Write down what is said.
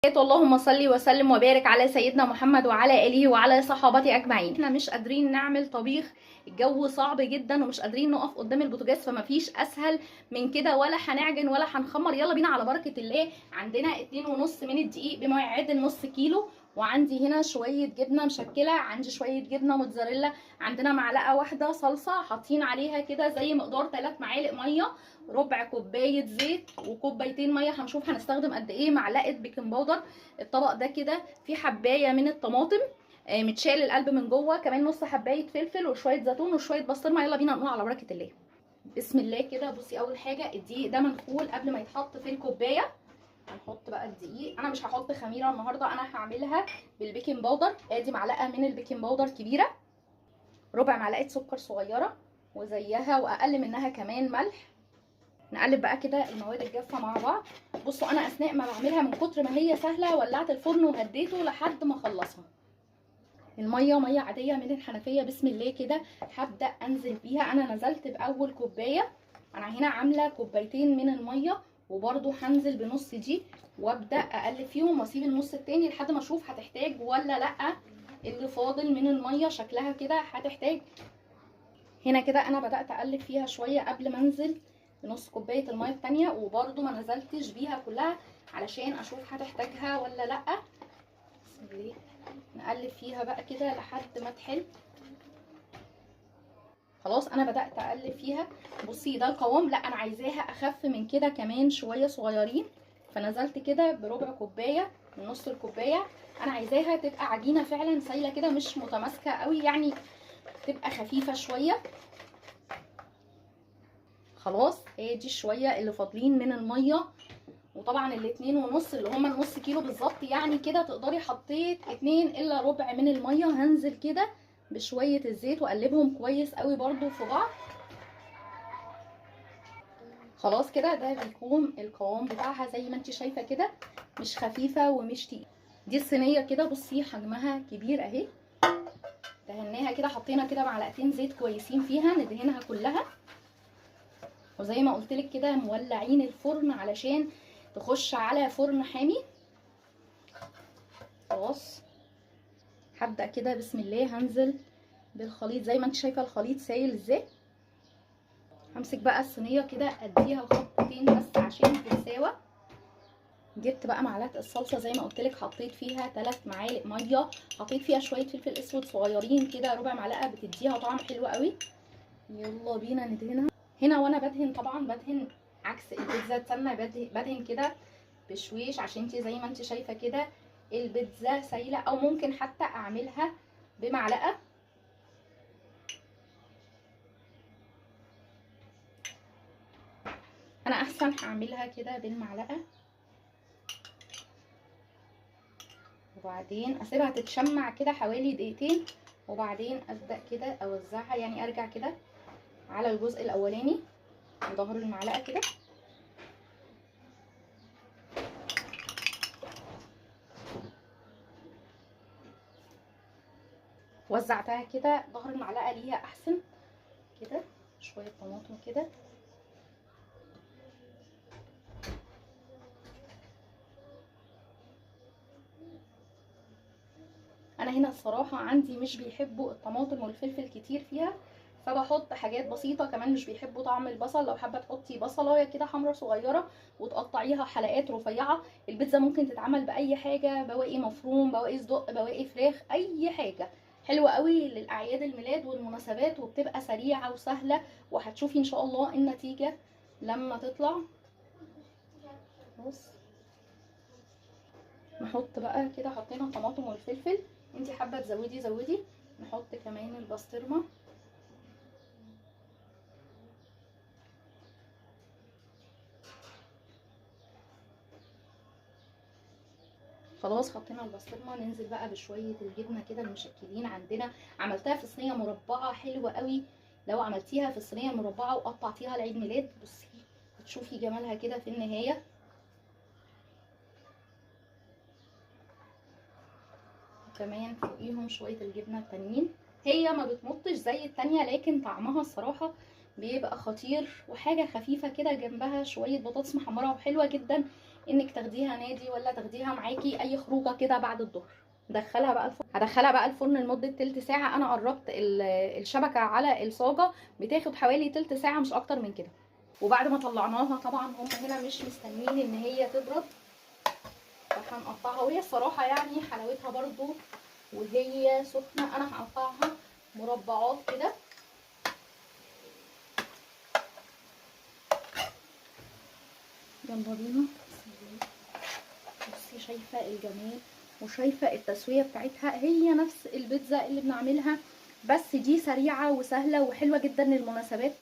اللهم صل وسلم وبارك على سيدنا محمد وعلى اله وعلى صحابته اجمعين. احنا مش قادرين نعمل طبيخ، الجو صعب جدا ومش قادرين نقف قدام البوتاجاز، فما فيش اسهل من كده، ولا هنعجن ولا هنخمر. يلا بينا على بركة الله. عندنا 2.5 من الدقيق بما يعادل نص كيلو، وعندي هنا شوية جبنه مشكلة، عندي شوية جبنه موتزاريلا، عندنا معلقه واحدة صلصه حاطين عليها كده زي مقدار 3 معالق مية، ربع كوباية زيت، وكوبايتين مية. هنشوف هنستخدم قد ايه. معلقه baking powder. الطبق ده كده فيه حبايه من الطماطم متشال القلب من جوه، كمان نص حبايه فلفل وشوية زيتون وشوية بسطرمه. يلا بينا نقول على بركة الله. بسم الله كده. بصي، اول حاجة الدقيق ده منخول قبل ما يتحط في الكوباية. هنحط بقى الدقيق. انا مش هحط خميره النهارده، انا هعملها بال baking powder. ادي معلقه من ال baking powder كبيرة، ربع معلقه سكر صغيرة وزيها واقل منها كمان ملح. نقلب بقى كده المواد الجافه مع بعض. بصوا انا اثناء ما بعملها من كتر ما هي سهلة ولعت الفرن وهديته لحد ما اخلصها. المية مية عادية من الحنفية. بسم الله كده هبدا انزل بيها. انا نزلت باول كوباية، انا هنا عامله كوبايتين من المية، وبرده هنزل بنص دي وابدا اقلب فيهم واسيب النص التاني لحد ما اشوف هتحتاج ولا لا. اللي فاضل من المية شكلها كده هتحتاج. هنا كده انا بدات اقلب فيها شوية قبل ما انزل بنص كوباية المية التانية، وبرده ما نزلتش بيها كلها علشان اشوف هتحتاجها ولا لا. بسم الله. نقلب فيها بقى كده لحد ما تحل. خلاص انا بدات اقلب فيها. بصي ده القوام، لا انا عايزاها اخف من كده كمان شوية صغيرين، فنزلت كده بربع كوباية من نص الكوباية. انا عايزاها تبقى عجينه فعلا سايله كده، مش متماسكة قوي، يعني تبقى خفيفة شوية. خلاص ادي شوية اللي فاضلين من المية، وطبعا 2.5 اللي هما النص كيلو بالظبط، يعني كده تقدري. حطيت 1.75 من المية. هنزل كده بشوية الزيت واقلبهم كويس قوي برضو في بعض. خلاص كده ده بيكون القوام بتاعها زي ما انت شايفه كده، مش خفيفة ومش تقيلة. دي الصينية كده بصي حجمها كبير اهي، دهناها كده، حطينا كده معلقتين زيت كويسين فيها، ندهنها كلها. وزي ما قلت لك كده مولعين الفرن علشان تخش على فرن حامي. خلاص هبدأ كده بسم الله. هنزل بالخليط زي ما انت شايفه الخليط سايل ازاي. همسك بقى الصينية كده اديها خبطتين بس عشان تتساوى. جبت بقى معلقه الصلصه زي ما قلت لك، حطيت فيها 3 معالق مية، حطيت فيها شوية فلفل اسود صغيرين كده، ربع معلقه، بتديها طعم حلو قوي. يلا بينا ندهنها. هنا وانا بدهن طبعا بدهن عكس البيتزا التامة، بدهن كده بشويش عشان انت زي ما انت شايفه كده البيتزا سايله، او ممكن حتى اعملها بمعلقه. انا احسن هعملها كده بالمعلقه، وبعدين اسيبها تتشمع كده حوالي دقيقتين، وبعدين ابدا كده اوزعها، يعني ارجع كده على الجزء الاولاني من ظهر المعلقة كده. وزعتها كده ظهر المعلقة ليها احسن كده. شوية طماطم كده، انا هنا الصراحة عندي مش بيحبوا الطماطم والفلفل كتير فيها، فبحط حاجات بسيطة. كمان مش بيحبوا طعم البصل، لو حابة تحطي بصلايه كده حمرا صغيرة وتقطعيها حلقات رفيعة. البيتزا ممكن تتعمل باي حاجة، بواقي مفروم، بواقي صدق، بواقي فراخ، اي حاجة. حلوة قوي للاعياد الميلاد والمناسبات، وبتبقى سريعة وسهلة، وهتشوفي ان شاء الله النتيجة لما تطلع. بص نحط بقى كده، حطينا الطماطم والفلفل، انتي حابة تزودي زودي. نحط كمان البسطرمه. خلاص حطينا البسطرمه. ننزل بقى بشوية الجبنة كده المشكلين عندنا. عملتها في صينية مربعه حلوة قوي، لو عملتيها في الصينية المربعه وقطعتيها لعيد ميلاد بصي هتشوفي جمالها كده في النهاية. وكمان فوقيهم شوية الجبنة التانيين. هي ما بتمطش زي التانية، لكن طعمها الصراحة بيبقى خطير، وحاجه خفيفة كده جنبها شوية بطاطس محمرة، وحلوه جدا انك تاخديها نادي ولا تاخديها معاكي اي خروجه كده بعد الظهر. دخلها بقى الفرن، هدخلها بقى الفرن لمدة تلت ساعة. انا قربت الشبكة على الصاجه، بتاخد حوالي تلت ساعة مش اكتر من كده. وبعد ما طلعناها طبعا هم هنا مش مستنيين ان هي تبرد، فهنقطعها. وهي الصراحة يعني حلاوتها برضو وهي سخنة. انا هقطعها مربعات كده. يلا بينا. بصي شايفه الجمال وشايفه التسوية بتاعتها، هي نفس البيتزا اللي بنعملها، بس دي سريعة وسهلة وحلوه جدا للمناسبات.